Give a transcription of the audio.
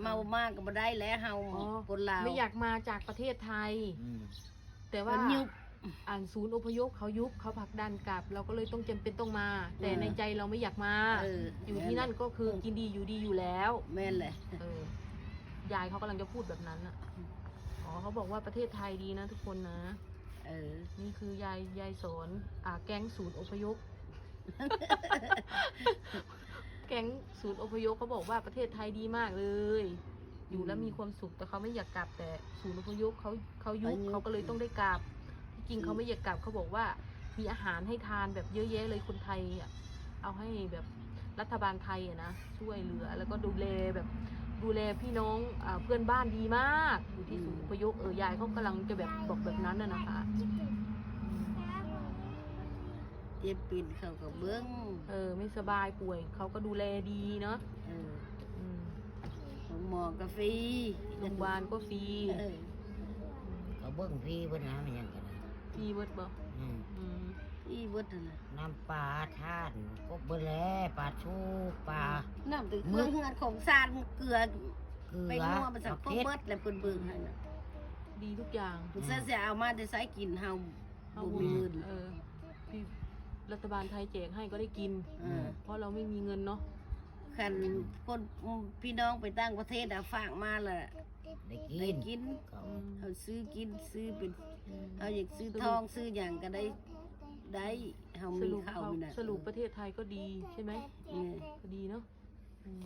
ເຮົາມາກໍບໍ່ໄດ້ແລ້ວ ເຮົາ ອໍ ຄົນລາວ ໄມ່ຢາກມາຈາກປະເທດໄທ ອືມ ແຕ່ວ່າ ມັນຍຸບ ອັນສູນອົບພະຍົບເຂົາຍຸບ ເຂົາຜັກດັນກັບ ເຮົາກໍເລີຍຕ້ອງ ຈຳເປັນຕ້ອງມາ ແຕ່ ອືມ ໃນໃຈເຮົາໄມ່ຢາກມາ ເອີ ຢູ່ທີ່ນັ້ນກໍຄື ແມ່ນແຫຼະ ກິນດີຢູ່ດີຢູ່ແລ້ວ ແມ່ນແຫຼະ ເອີ ຍາຍເຂົາກຳລັງຈະພູດແບບນັ້ນນະ ອືມ ອໍ ເຂົາບອກວ່າປະເທດໄທດີນະທຸກຄົນນະ ເອີ ນີ້ຄືຍາຍ ຍາຍສອນ ອ່າ ແກ້ງສູນອົບພະຍົບ ແກ້ງສູນອົບພະຍົບ ເຂົາບອກວ່າປະເທດໄທດີມາກເລີຍ ຢູ່ແລ້ວ ອືມ ມີຄວາມສຸກ ແຕ່ເຂົາໄມ່ຢາກກັບ ແຕ່ສູນອົບພະຍົບເຂົາ ເຂົາຍຸບ ເຂົາກໍເລີຍຕ້ອງໄດ້ກັບ ທີ່ຈິງ ອືມ ເຂົາໄມ່ຢາກກັບ ເຂົາບອກວ່າມີອາຫານໃຫ້ທານແບບເຍອະແຍະເລີຍ ຄົນໄທອະ ເອົາໃຫ້ແບບລັດຖະບານໄທອະນະ ຊ່ວຍເຫຼືອ ແລ້ວກໍດູແລແບບ ດູແລພີ່ນ້ອງ ອ່າ ເພື່ອນບ້ານດີມາກ ຢູ່ທີ່ ອືມ ສູນອົບພະຍົບ ເອີ ຍາຍເຂົາກຳລັງຈະແບບບອກແບບນັ້ນນະ ນະຄະ ອືມ ເຈັບເປັນເຂົາກໍເບິ່ງ ເອີ ໄມ່ສະບາຍປ່ວຍ ເຂົາກໍດູແລດີເນາະ ເອີ ອືມ ໂຮງໝໍກໍຟຣີ ໂຮງບານກໍຟຣີ ເອີ ເຂົາເບິ່ງຟຣີເບິດນະ ແມ່ນຫຍັງກໍໄດ້ ຟຣີເບິດບໍ່? ອືມ ອືມ ຟຣີເບິດຫັ້ນນະ ນ້ຳປາທານ ຄົບເບິດແລ້ວ ປາທູ ປາ ນ້ຳເຫຼືອ ເຮືອນຂອງຊານ ເກືອ ເກືອ ແປ້ງນົວ ມັນສັງຄົບເບິດແລ້ວ ເພິ່ນເບິ່ງໃຫ້ນະ ດີທຸກຢ່າງ ອືມ ເຂົາຊິເອົາມາແຕ່ໃສກິນ ເຮົາ ເຮົາບໍ່ມີເງິນ ເອີ ທີ່ລັດຖະບານໄທແຈກໃຫ້ກໍໄດ້ກິນ ເອີ ເພາະເຮົາໄມ່ມີເງິນເນາະ ຄັນຄົນ ພີ່ນ້ອງໄປຕ່າງປະເທດອະ ຝາກມາລະໄດ້ກິນ ໄດ້ກິນ ເຂົາ ອືມ ເຮົາຊື້ກິນ ຊື້ເປັນ ອືມ ເຮົາຢາກຊື້ທອງ ຊື້ຫຍັງກໍໄດ້ ໄດ້ ເຮົາມີເຂົ້າ ສະຫຼຸບ ມີນະ ສະຫຼຸບປະເທດໄທກໍດີໃຊ່ໄໝ? ເອີ ກໍດີເນາະ ອືມ